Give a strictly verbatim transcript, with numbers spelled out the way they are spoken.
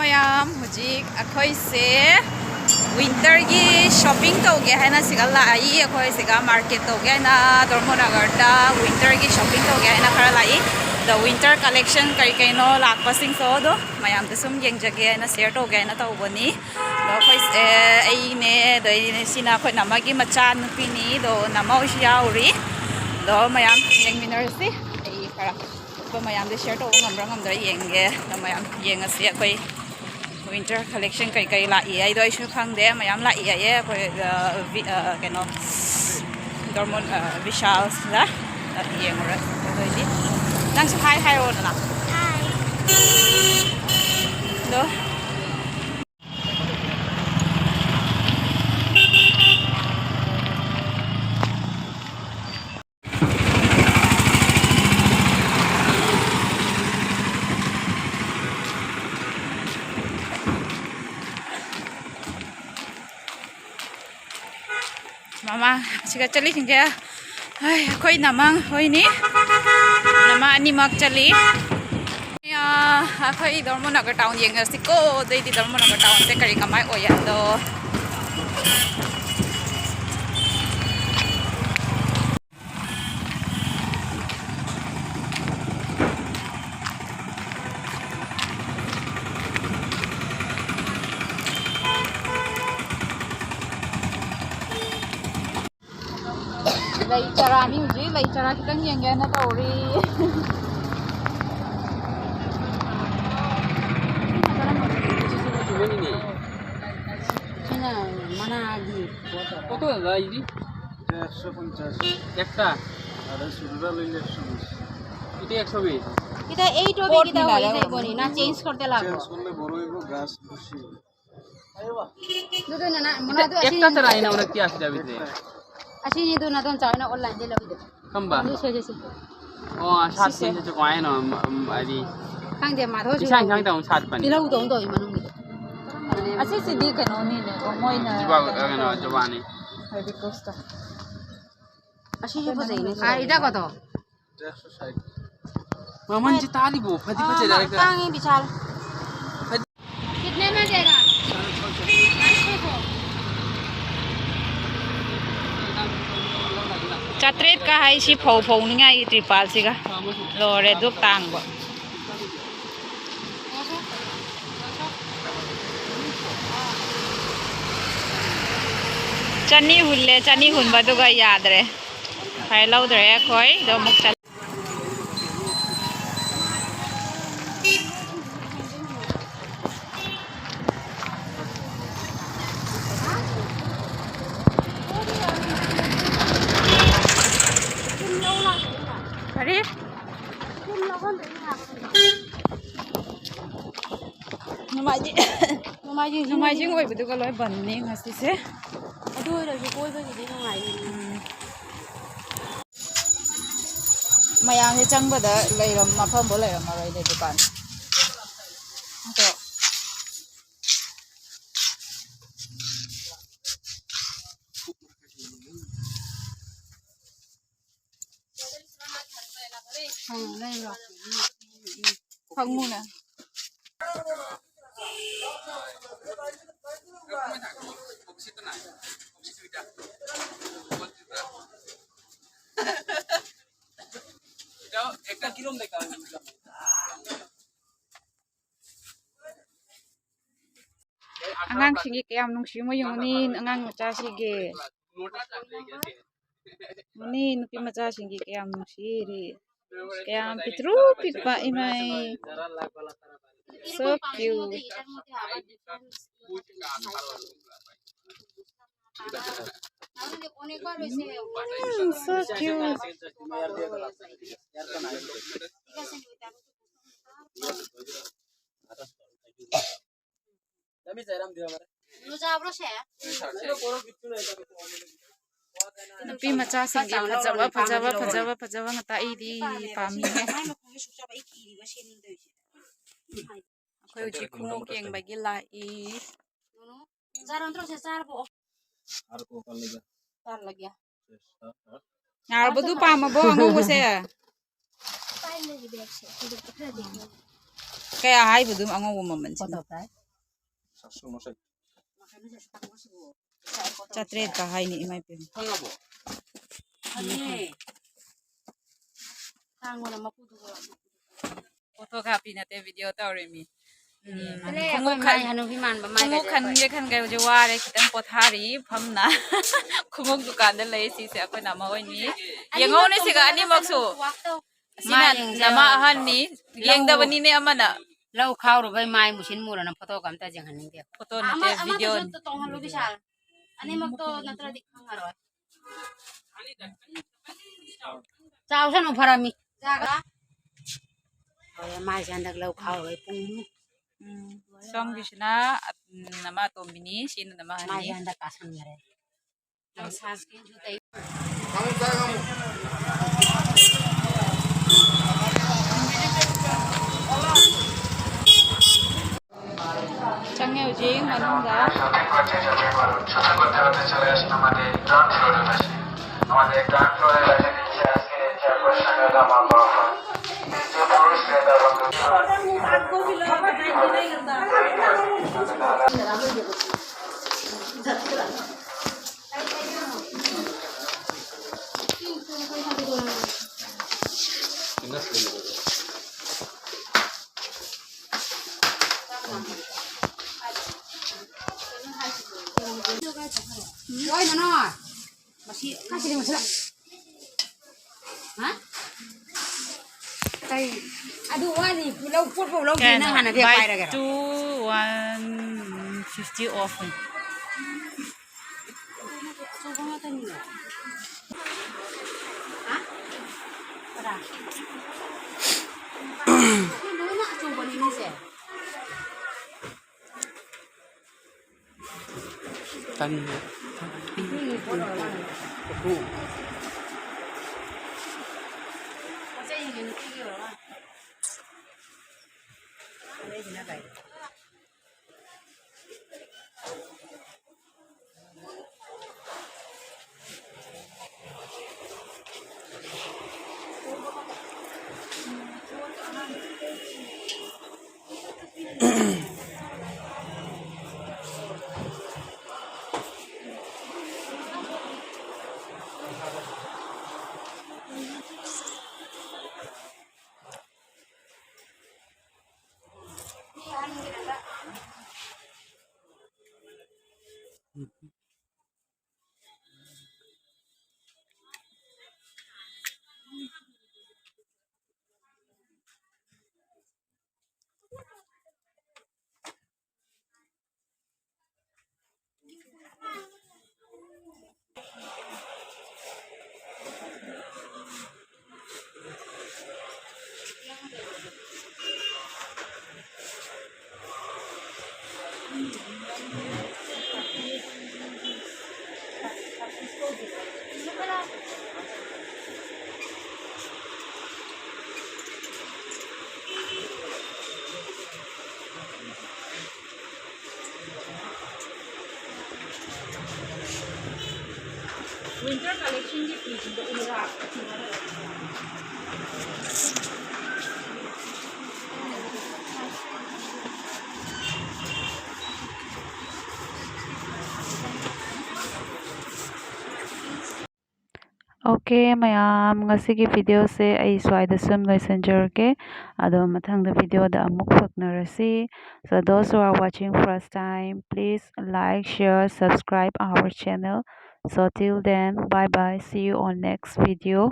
ꯃꯌꯥꯝ, ꯍꯧꯖꯤꯛ ꯑꯩꯈꯣꯏꯁꯦ ꯋꯤꯟꯇꯔꯒꯤ ꯁꯣꯞꯄꯤꯡ ꯇꯧꯒꯦ ꯍꯥꯏꯅ ꯁꯤꯗ ꯂꯥꯛꯏ꯫ ꯑꯩꯈꯣꯏ ꯁꯤꯗ ꯃꯥꯔꯀꯦꯠ ꯇꯧꯒꯦ ꯍꯥꯏꯅ ꯗꯣꯔꯃꯣꯅꯒꯔꯗ ꯋꯤꯟꯇꯔꯒꯤ ꯁꯣꯞꯄꯤꯡ ꯇꯧꯒꯦ ꯍꯥꯏꯅ ꯈꯔ ꯂꯥꯛꯏ꯫ ꯑꯗꯣ ꯋꯤꯟꯇꯔ ꯀꯂꯦꯛꯁꯟ ꯀꯔꯤ ꯀꯩꯅꯣ ꯂꯥꯛꯄꯁꯤꯡꯗꯣ ꯑꯗꯣ ꯃꯌꯥꯝꯗ ꯁꯨꯝ ꯌꯦꯡꯖꯒꯦ ꯍꯥꯏꯅ ꯁꯤꯌꯔ ꯇꯧꯒꯦ ꯍꯥꯏꯅ ꯇꯧꯕꯅꯤ꯫ ꯑꯗꯣ ꯑꯩꯈꯣꯏꯁꯦ, ꯑꯩꯅꯦ, ꯑꯗꯩ ꯁꯤꯅ ꯑꯩꯈꯣꯏ ꯅꯃꯒꯤ ꯃꯆꯥ ꯅꯨꯄꯤꯅꯤ꯫ ꯑꯗꯣ ꯅꯃ ꯍꯣꯏꯁꯨ ꯌꯥꯎꯔꯤ꯫ ꯑꯗꯣ ꯃꯌꯥꯝ ꯌꯦꯡꯃꯤꯟꯅꯔꯁꯤ꯫ ꯑꯩ ꯈꯔ ꯑꯩꯈꯣꯏ ꯃꯌꯥꯝꯗ ꯁꯤꯌꯔ ꯇꯧꯕ ꯉꯝꯕ꯭ꯔꯥ ꯉꯝꯗ꯭ꯔꯥ ꯌꯦꯡꯒꯦ꯫ ꯑꯗꯣ ꯃꯌꯥꯝ ꯌꯦꯡꯉꯁꯤ꯫ ꯑꯩꯈꯣꯏ ꯋꯤꯟꯇꯔ ꯀꯂꯦꯛꯁꯟ ꯀꯩ ꯀꯩ ꯂꯥꯛꯏ ꯍꯥꯏꯗꯣ ꯑꯩꯁꯨ ꯈꯪꯗꯦ꯫ ꯃꯌꯥꯝ ꯂꯥꯛꯏ ꯍꯥꯏꯌꯦ꯫ ꯑꯩꯈꯣꯏ, ꯑ, ꯚꯤ-, ꯑ, ꯀꯩꯅꯣ, ꯗꯣꯔꯃꯣꯟ, ꯑ, ꯕꯤꯁꯥꯜꯁꯤꯗ ꯌꯦꯡꯉꯨꯔꯁꯤ ꯑꯗꯨ ꯑꯣꯏꯗꯤ꯫ ꯅꯪꯁꯨ ꯍꯥꯏ ꯍꯥꯏꯔꯛꯑꯣꯗꯅ꯫ ꯑꯗꯣ ꯃꯃꯥ, ꯑꯁꯤꯒ ꯆꯠꯂꯤꯁꯤꯡꯁꯦ, ꯍꯩ, ꯑꯩꯈꯣꯏ ꯅꯃꯥꯡ ꯍꯣꯏꯅꯤ꯫ ꯅꯃꯥ ꯑꯅꯤꯃꯛ ꯆꯠꯂꯤ꯫ ꯑꯩꯈꯣꯏ ꯙꯔꯃꯅꯒꯔ ꯇꯥꯎꯟ ꯌꯦꯡꯉꯁꯤꯀꯣ꯫ ꯑꯗꯩꯗꯤ ꯙꯔꯃꯅꯒꯔ ꯇꯥꯎꯟꯁꯦ ꯀꯔꯤ ꯀꯃꯥꯏ ꯑꯣꯏ ꯍꯥꯏꯕꯗꯣ꯫ ꯂꯩ ꯆꯔꯥꯅꯤ ꯍꯧꯖꯤꯛ, ꯂꯩ ꯆꯔꯥ ꯈꯤꯇꯪ ꯌꯦꯡꯒꯦꯅ ꯇꯧꯔꯤ꯫ ꯁꯤꯅ ꯃꯅꯥꯒꯤ ꯄꯣꯠꯇꯣ꯫ ꯀꯣ ꯂꯩꯔꯤ? এটা একশো পঞ্চাশ। একটা? আর এই ছোটটা লইলে একশো বিশ। এটা একশো বিশ। এটা এইট হবে, এটা হয়ে যাইবনি, না চেঞ্জ করতে লাগবো। চেঞ্জ করলে বড় হইব, গাছ খুশি হইব। দুটো না, না, মনে হয় তো এটা একটা আসেনি। তারা আইনা ওরা কি আসে যাবে রে? আসেনি তো না, তখন চাও না, অনলাইন দিয়ে লাগবে। ꯀꯝꯕ? ꯑꯗꯨ ꯁꯦ, ꯁꯦ, ꯁꯦ꯫ ꯑꯣ, ꯁꯥꯠꯄꯅꯤ, ꯁꯤꯁꯦ꯫ ꯁꯤꯁꯦ ꯀꯃꯥꯏꯅ ꯍꯥꯏꯗꯤ ꯈꯪꯗꯦ, ꯃꯥꯗꯣ ꯏꯁꯥ ꯏꯟꯁꯥꯡꯗ ꯑꯃꯨꯛ ꯁꯥꯠꯄꯅꯤ꯫ ꯇꯤꯜꯍꯧ ꯇꯧ ꯇꯧꯏ ꯃꯅꯨꯡꯒꯤꯗꯣ꯫ ꯑꯁꯤꯁꯤꯗꯤ ꯀꯩꯅꯣꯅꯤꯅꯦ, ꯃꯣꯏꯅ ꯖꯨꯕꯥ-, ꯀꯩꯅꯣ, ꯖꯨꯕꯥꯅꯤ꯫ ꯍꯥꯏꯗꯤ ꯀꯣꯁꯇ꯫ ꯑꯁꯤꯁꯨ ꯐꯖꯩꯅꯦ꯫ ꯀꯥꯏꯗ ꯀꯗꯣ? ꯃꯃꯜꯁꯤ ꯇꯥꯔꯤꯕꯣ? ꯐꯗꯤ ꯑꯥ, ꯐꯖꯩ ꯃꯥ ꯂꯥꯏꯔꯤꯛꯇ꯫ ꯇꯥꯡꯉꯤ, ꯕꯤꯁꯥꯜ꯫ ꯐꯗꯤ ꯆꯥꯇ꯭ꯔꯦꯠꯀ ꯍꯥꯏꯁꯤ ꯐꯧ ꯐꯧꯅꯤꯉꯥꯏꯒꯤ ꯇ꯭ꯔꯤꯄꯥꯜꯁꯤꯒ꯫ ꯂꯣꯏꯔꯦ ꯗꯨꯞ ꯇꯥꯡꯕ꯫ ꯆꯅꯤ ꯍꯨꯜꯂꯦ, ꯆꯅꯤ ꯍꯨꯟꯕꯗꯨꯒ ꯌꯥꯗ꯭ꯔꯦ꯫ ꯐꯔꯦ, ꯂꯧꯗ꯭ꯔꯦ ꯑꯩꯈꯣꯏ꯫ ꯑꯗꯣ ꯑꯃꯨꯛ ꯆꯠ- ꯀꯔꯤ? ꯅꯣꯡꯃꯥꯏꯖꯤꯡ, ꯅꯣꯡꯃꯥꯏꯖꯤꯡ, ꯅꯣꯡꯃꯥꯏꯖꯤꯡ ꯑꯣꯏꯕꯗꯨꯒ ꯂꯣꯏ ꯕꯟꯅꯤ ꯉꯁꯤꯁꯦ꯫ ꯑꯗꯨ ꯑꯣꯏꯔꯁꯨ ꯀꯣꯏꯕꯒꯤꯗꯤ ꯅꯨꯡꯉꯥꯏꯅꯤ꯫ ꯎꯝ꯫ ꯃꯌꯥꯝꯁꯦ ꯆꯪꯕꯗ ꯂꯩꯔꯝ-, ꯃꯐꯝꯕꯨ ꯂꯩꯔꯝꯃꯔꯣꯏꯅꯦ ꯗꯨꯀꯥꯟ꯫ ꯑꯗꯣ ꯐꯪꯉꯨꯅꯦ꯫ ꯑꯉꯥꯡꯁꯤꯡꯒꯤ ꯀꯌꯥꯝ ꯅꯨꯡꯁꯤ, ꯃꯣꯏ ꯌꯦꯡꯉꯨꯅꯦ, ꯑꯉꯥꯡ ꯃꯆꯥꯁꯤꯒꯤ꯫ ꯌꯦꯡꯉꯨꯅꯦ, ꯅꯨꯄꯤ ꯃꯆꯥꯁꯤꯡꯒꯤ ꯀꯌꯥꯝ ꯅꯨꯡꯁꯤꯔꯤ꯫ ꯀꯌꯥꯝ ꯄꯤꯛꯇ꯭ꯔꯨ ꯄꯤꯛꯄ, ꯏꯃꯥꯏ꯫ So cute. Mm, so cute. ꯅꯨꯄꯤ ꯃꯆꯥꯁꯤꯡꯒꯤ ꯐꯖꯕ, ꯐꯖꯕ, ꯐꯖꯕ, ꯐꯖꯕ ꯉꯥꯛꯇ ꯑꯩꯗꯤ ꯄꯥꯝꯃꯤꯍꯦ꯫ ꯑꯩꯈꯣꯏ ꯍꯧꯖꯤꯛ ꯈꯣꯡꯎꯞ ꯌꯦꯡꯕꯒꯤ ꯂꯥꯛꯏ꯫ ꯉꯥꯔꯕꯗꯨ ꯄꯥꯝꯃꯕꯣ ꯑꯉꯧꯕꯁꯦ? ꯀꯌꯥ ꯍꯥꯏꯕꯗꯨ ꯑꯉꯧꯕ ꯃꯃꯜꯁꯦ? ꯆꯥꯇ꯭ꯔꯦꯠꯀ ꯍꯥꯏꯅꯤ, ꯏꯃꯥ ꯏꯄꯦꯝꯃ꯫ ꯈꯪꯉꯕꯣ? ꯈꯪꯉꯦ꯫ ꯇꯥꯡꯉꯣꯅ ꯃꯀꯨꯗꯨꯒ꯫ ꯐꯣꯇꯣ ꯀꯥꯞꯄꯤ ꯅꯠꯇꯦ, ꯚꯤꯗꯤꯑꯣ ꯇꯧꯔꯤꯃꯤ꯫ ꯎꯝ, ꯆꯠꯂꯦ, ꯈꯣꯡꯎꯞ ꯑꯩꯈꯣꯏ ꯃꯥꯏ ꯈꯟ-, ꯍꯅꯨꯕꯤ ꯃꯥꯟꯕ ꯃꯥꯏ ꯈꯣꯡꯎꯞ ꯀꯩꯗꯧꯕ? ꯈꯟꯒꯦ ꯈꯟꯒꯦ ꯍꯧꯖꯤꯛ ꯋꯥꯔꯦ, ꯈꯤꯇꯪ ꯄꯣꯊꯥꯔꯤ ꯐꯝꯅ꯫ ꯈꯣꯡꯎꯞ ꯗꯨꯀꯥꯟꯗ ꯂꯩ, ꯁꯤꯁꯦ ꯑꯩꯈꯣꯏ ꯅꯃ ꯍꯣꯏꯅꯤ꯫ ꯑꯅꯤꯃꯛꯇꯣ ꯌꯦꯡꯉꯧꯅꯦ ꯁꯤꯒ walk ꯇꯧ, ꯑꯅꯤꯃꯛꯁꯨ꯫ Walk ꯇꯧ꯫ ꯁꯤꯅ ꯃꯥ ꯌꯦꯡꯁꯦ꯫ ꯅꯃ ꯑꯍꯟꯅꯤ, ꯂꯧ, ꯌꯦꯡꯗꯕꯅꯤꯅꯦ ꯑꯃꯅ꯫ ꯂꯧ ꯈꯥꯎꯔꯨꯕꯩ ꯃꯥꯏ ꯃꯨꯁꯤꯟ ꯃꯨꯔꯅ ꯐꯣꯇꯣꯒ ꯑꯝꯇ ꯌꯦꯡꯍꯟꯅꯤꯡꯗꯦ꯫ ꯐꯣꯇꯣ ꯅꯠꯇꯦ, ꯑꯃ-, ꯑꯃꯗꯨꯁꯨ ꯚꯤꯗꯤꯑꯣꯅꯤ꯫ ꯇꯣꯡꯍꯜꯂꯨ, ꯕꯤꯁꯥꯜ꯫ ꯑꯅꯤꯃꯛꯇꯣ ꯅꯠꯇ꯭ꯔꯗꯤ ꯈꯪꯉꯔꯣꯏ꯫ ꯆꯥꯎꯁꯅꯨ ꯐꯔꯝꯃꯤ꯫ ꯍꯣꯏ, ꯃꯥꯏꯁꯦ ꯍꯟꯗꯛ ꯂꯧ ꯈꯥꯎꯔꯒ ꯄꯨꯡ ꯎꯝ, ꯁꯣꯝꯒꯤꯁꯤꯅ, ꯎꯝ, ꯅꯃꯥ ꯑꯇꯣꯝꯕꯤꯅꯤ, ꯁꯤꯅ ꯅꯃꯥ ꯑꯍꯟꯅꯤ꯫ ꯃꯥꯏꯁꯦ ꯍꯟꯗꯛ ꯀꯥꯁꯟꯈꯔꯦ꯫ ꯅꯪ sunscreenꯁꯨ ꯇꯩ꯫ ꯆꯪꯉꯦ ꯍꯧꯖꯤꯛ ꯃꯅꯨꯡꯗ꯫ ꯂꯣꯏꯗꯅ꯫ ꯃꯁꯤ ꯀꯥꯏ ꯆꯠꯂꯤ ꯃꯁꯤꯅ? ꯍꯥ? ꯀꯩ? ꯑꯗꯨ ꯋꯥꯠꯂꯤ, ꯂꯧ, ꯄꯣꯠ ꯐꯥꯎ ꯂꯧꯗ꯭ꯔꯤ, ꯀꯌꯥꯅꯣ? ꯅꯪ ꯍꯥꯟꯅ ꯕꯦꯛ Buy ꯄꯥꯏꯔꯒꯦꯔꯣ? Two one fifty off ꯅꯤ꯫ ꯑꯆꯧꯕ ꯉꯥꯛꯇꯅꯤꯅꯦ꯫ ꯍꯥ? ꯀꯅꯥ? ꯁꯤ ꯂꯣꯏꯅ ꯑꯆꯧꯕꯅꯤꯅꯦ ꯁꯦ꯫ ꯇꯟꯕ꯫ ꯄꯣꯠ ꯆꯩꯁꯤꯡꯁꯦ ꯅꯨꯄꯤꯒꯤ ꯑꯣꯏꯔ ꯃꯥꯜꯂꯦ꯫ ꯑꯗꯩꯁꯤꯅ ꯀꯩ? Winter collection ꯒꯤ ꯐꯤꯁꯤꯡꯗꯣ ꯎꯔꯥ? Okay, ꯃꯌꯥꯝ, ꯉꯁꯤꯒꯤ video ꯁꯦ ꯑꯩ ꯁ꯭ꯋꯥꯏꯗ ꯁꯨꯝ ꯂꯣꯏꯁꯤꯟꯖꯔꯒꯦ꯫ ꯑꯗꯣ ꯃꯊꯪꯗ video ꯗ ꯑꯃꯨꯛ ꯊꯦꯡꯅꯔꯁꯤ꯫ So those who are watching first time, please like, share, subscribe our channel. So till then, bye bye. See you on next video.